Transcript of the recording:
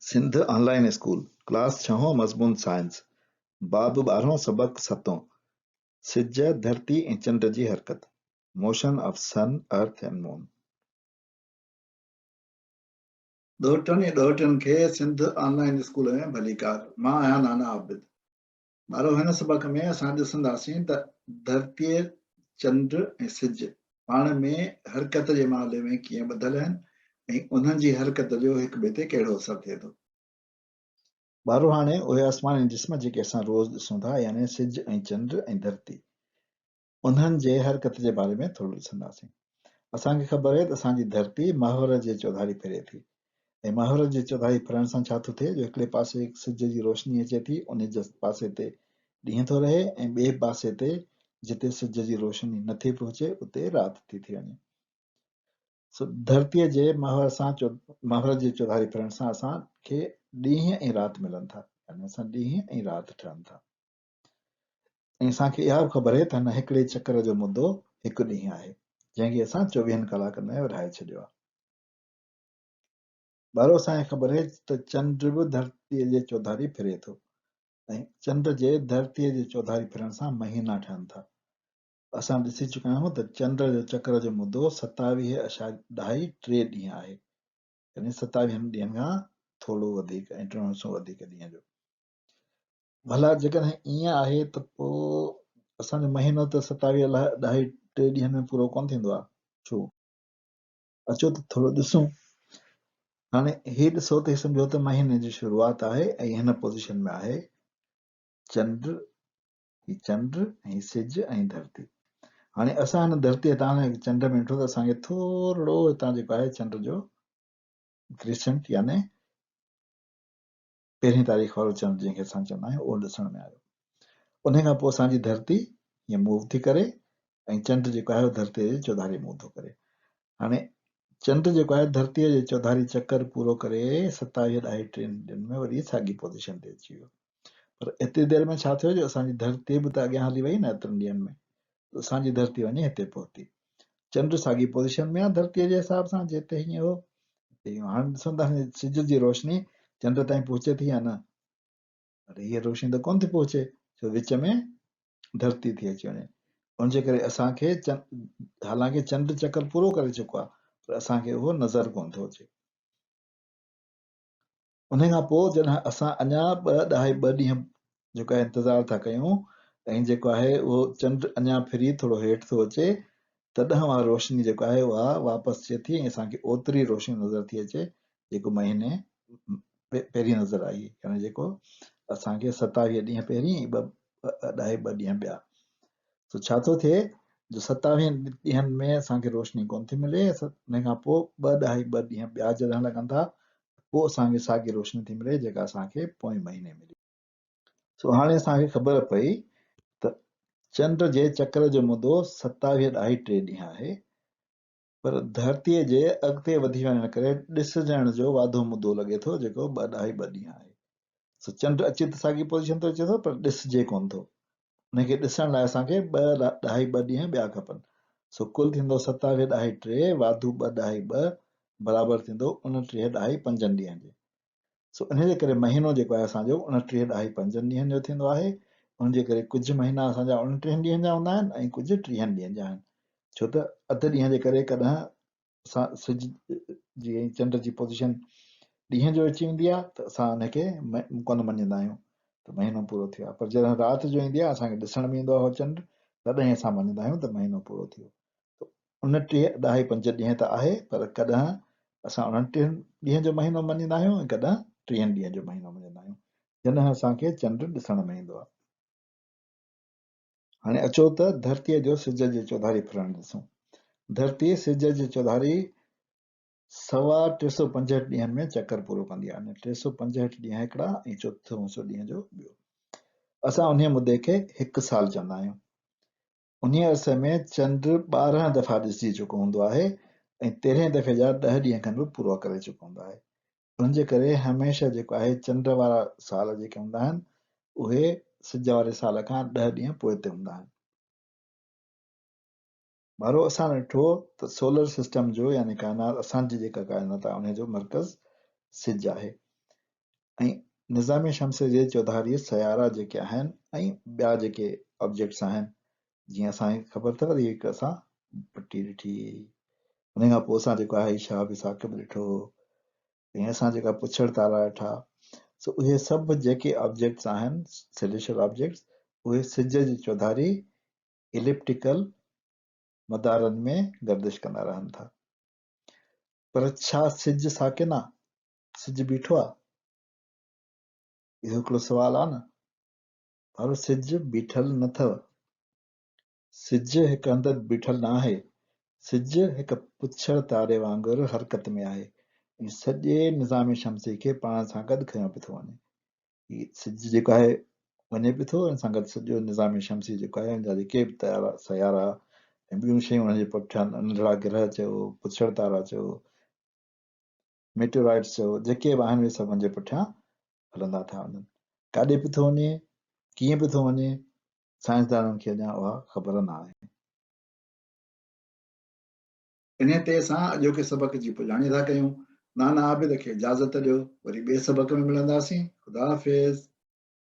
سنڌ آن line school, class ڇهون، مضمون science, باب ٻارهون، سبق ستون، سج، ڌرتي ۽ چنڊ جي حرڪت، Motion of Sun, Earth and Moon. ڏوهٽن ۽ ڏوهٽين کي سنڌ آن لائين اسڪول ۾ ڀليڪار. مان آهيان نانا عابد. ٻارو هن سبق ۾ اسان ڏسنداسين ته ڌرتيء، چنڊ ۽ سج پاڻ ۾ حرڪت جي معاملي ۾ ڪيئن ٻڌل آهن ۽ انهن جي حرڪت جو هڪ ٻئي تي ڪهڙو اثر ٿئي ٿو. ٻارو هاڻي اهي آسماني جسم جيڪي اسان روز ڏسون ٿا يعني سج ۽ چنڊ ۽ ڌرتي انهن جي حرڪت جي باري ۾ ٿورو ڏسنداسين. اسان کي خبر آهي ته اسان جي ڌرتي محور جي چوڌاري ڦري ٿي ۽ محور جي چوڌاري ڦرڻ سان ڇا ٿو ٿئي جو هڪڙي پاسي سج جي روشني اچي ٿي ان جي پاسي تي ڏينهن ٿو رهي ۽ ٻئي پاسي تي جتي سج جي روشني نه ٿي پهچي اتي رات ٿي ٿي وڃي. سو ڌرتيء جي محور سان محور جي چوڌاري ڦرڻ سان اسان کي ڏينهن ۽ رات ملن ٿا يعني اسان ڏينهن ۽ رات ٺهن ٿا. ۽ اسان کي اها به خبر آهي ته هن هڪڙي چڪر جو مدو هڪ ڏينهن آهي، جنهن کي اسان چوويهن ڪلاڪن ۾ ورهائي ڇڏيو آهي. ٻارو اسان کي خبر آهي ته چنڊ به ڌرتيء جي چوڌاري ڦري ٿو ۽ چنڊ جي ڌرتيء جي چوڌاري ڦرڻ سان مهينا ٺهن ٿا. اسان ڏسي چڪا آهيون ته چنڊ جو چڪر جو مدو ستاويهه اشاري ٽي ڏينهن آهي، يعني ستاويهن ڏينهن کان ٿورو وڌيڪ ۽ ٽيون حصو وڌيڪ ڏينهن جو. ڀلا جيڪڏهن ائين آهي ته پوء اسان جو مهينو ته ستاويهه لاء ڏهائي ٽي ڏينهن ۾ پورو ڪونه ٿيندو آهي، ڇو؟ اچو ته ٿورو ڏسون. هاڻي هي ڏسو ته هي سمجهو ته مهيني جي شروعات آهي ۽ هن پوزيشن ۾ آهي چنڊ، هي چنڊ ۽ سج ۽ ڌرتي. هاڻي اسان هن ڌرتيء تان چنڊ ۾ ڏٺو ته اسان کي ٿورڙو هتان جيڪو آهي چنڊ جو ڪريسنٽ يعني پهرين تاريخ وارو چنڊ جنهن کي اسان چوندا آهيون اهو ڏسڻ ۾ آيو. انهي کان پوء اسان جي ڌرتي هيئن موو ٿي ڪري ۽ چنڊ جيڪو آهي اهو ڌرتيء جي چوڌاري موو ٿو ڪري. هاڻي چنڊ جيڪو آهي ڌرتيء جي چوڌاري چڪر پورو ڪري ستاويهه ڏهائي ٽن ڏينهن ۾ وري ساڳي پوزيشن تي اچي ويو. پر ايتري دير ۾ ڇا ٿيو جو اسان جي ڌرتي به ته اڳيان هلي وئي نه ايترن ڏينهن ۾ ته اسان جي ڌرتي وڃي هتي پهتي. چنڊ ساڳي پوزيشن ۾ آهي ڌرتيء جي حساب سان جتي هيئن هو اتي هيئن هاڻي ڏسون ته سج جي روشني چنڊ تائين پهچي ٿي يا نه. پر هيء روشني ته ڪونه ٿي پهچي ڇو وچ ۾ ڌرتي ٿي اچي وڃي. ان جي ڪري اسان کي حالانڪه چنڊ چڪر پورو ڪري چڪو آهي پر اسان کي اهو نظر ڪونه ٿو اچي. انهيء کان پوء جڏهن اسان اڃا ٻه ڏهائي ٻه ڏينهن جيڪو آهي انتظار ٿا ڪيون ۽ جيڪو آهي اهو چنڊ اڃا ڦري ٿورو هيٺ ٿو اچي تڏهن اها روشني جيڪو آهي اها واپس اچي ٿي ۽ اسان کي اوتري روشني نظر ٿي اچي جيڪو مهيني پهرين نظر آئي يعني جيڪو اسان کي ستاويهه ڏينهن پهرين ۽ ٻه ڏهائي ٻه ڏينهن ٻيا سو ڇا ٿو ٿئي جو ستاويهن ڏينهن ۾ اسان کي روشني ڪونه ٿي ملي ان کان پوء ٻه ڏهائي ٻه ڏينهن ٻيا جڏهن لڳن ٿا پوء اسان کي ساڳي روشني ٿي ملي جيڪا اسان کي پوئين مهيني ملي. سو هاڻي اسان کي خبر پئي ته چنڊ جي چڪر جو مدو ستاويهه ڏهائي ٽي ڏينهن آهي پر ڌرتيء جي اڳتي وڌي وڃڻ ڪري ڏسجڻ جو واڌو مدو لڳي ٿو جيڪو ٻه ڏهائي ٻه ڏينهن آهي. سو چنڊ اچي ته ساڳي پوزيشن تي اچي ٿو پر ڏسجي ڪونه ٿو. ان کي ڏسڻ لاء اسان کي ٻه ڏهائي ٻه ڏينهن ٻيا کپن. سو ڪل ٿيندو ستاويهه ڏهائي ٽي واڌو ٻه ڏهائي ٻه برابر ٿيندو اڻٽيهه ڏهائي پنجن ڏينهن جي. سو انهيء جي ڪري مهينو جيڪو آهي اسان جو اڻٽيهه ڏهائي پنجن ڏينهن جو ٿيندو آهي. ان جي ڪري ڪجهه مهينا اسان جا اڻٽيهن ڏينهن جا هوندا آهن ۽ ڪجهه ٽيهن ڏينهن جا آهن. ڇو ته اڌ ڏينهن جي ڪري ڪڏهن اسان سج جي ۽ چنڊ جي پوزيشن ڏينهن جو اچي ويندي آهي ته اسان ان کي ڪونه مڃيندا آهيون ته مهينو پورو ٿيو آهي پر جڏهن رات جو ايندي آهي اسان کي ڏسڻ ۾ ايندو آهي چنڊ تڏهن اسان مڃيندا آهيون ته مهينو پورو ٿيو ته 29 ڏهائي پنج ڏينهن ته آهي پر ڪڏهن اسان 29 ڏينهن جو مهينو مڃيندا آهيون ۽ ڪڏهن 30 ڏينهن جو مهينو مڃيندا آهيون جڏهن اسان کي چنڊ ڏسڻ ۾ ايندو آهي. هاڻي اچو ته ڌرتيء جو سج جي چوڌاري ڦرڻ ڏسون. ڌرتي سج جي چوڌاري سوا ٽي سو پنجهٺ ڏينهن ۾ چڪر پورو ڪندي آهي. يعني ٽي سو پنجهٺ ڏينهن هڪڙا ۽ چوٿون حصو ڏينهن جو ٻيو. اسان انهيء مدي کي هڪ سال چوندا آهيون. انهيء عرصي ۾ چنڊ 12 دفعا ڏسجي چڪو هوندو آهي ۽ تيرهين دفعي جا ڏهه ڏينهن کن به پورا ڪري چڪو هوندو آهي. ان جي ڪري هميشه جيڪو آهي چنڊ وارا سال جيڪي هوندا آهن اهي سج واري سال کان ڏهه ڏينهن پوئتي هوندا آهن. ٻارو اسان ڏٺو ته سولر سسٽم جو يعني ڪائنات اسان جي جيڪا ڪائنات آهي ان جو مرڪز سج آهي. ۽ نظام شمسي جي چوڌاري سيارا جيڪي آهن ۽ ٻيا جيڪي آبجيڪٽس آهن جيئن اسان کي خبر اٿو ته هڪ اسان پٽي ڏٺي ان کان پوء اسان جيڪو آهي شهاب ثاقب ڏٺو ۽ اسان جيڪا پڇڙ تارا ڏٺا سو اهي سڀ جيڪي آبجيڪٽس آهن سيليشل آبجيڪٽس اهي سج جي چوڌاري اليپٽيڪل مدارن ۾ گردش ڪندا رهن ٿا پر ڇا سج ساڪن آ سج بيٺو آ؟ اهو هڪڙو سوال آ نه؟ پر سج بيٺل نه اٿو. سج هڪ هنڌ بيٺل نه آهي. سج هڪ پڇڙ تاري وانگر حرڪت ۾ آهي ۽ سڄي نظام شمسي کي پاڻ سان گڏ کنيو پيو ٿو وڃي. هي سج جيڪو آهي وڃي پيو ٿو ان سان گڏ سڄو نظام شمسي جيڪو آهي ان جا جيڪي به تارا سيارا ۽ ٻيون شيون ان جي پٺيان ننڍڙا گرهه چئو، پڇڙ تارا چئو، ميٽيورائٽس چئو، جيڪي به آهن اهي سڀ ان جي پٺيان هلندا ٿا وڃن. ڪاڏي پيو ٿو وڃي، ڪيئن پيو ٿو وڃي، سائنسدانن کي اڃا اها خبر نه آهي. انهيء تي اسان اڄوڪي سبق جي پڄاڻي ٿا ڪيون. نانا عابد کي اجازت ڏيو. وري ٻئي سبق ۾ ملنداسين. خدا حافظ.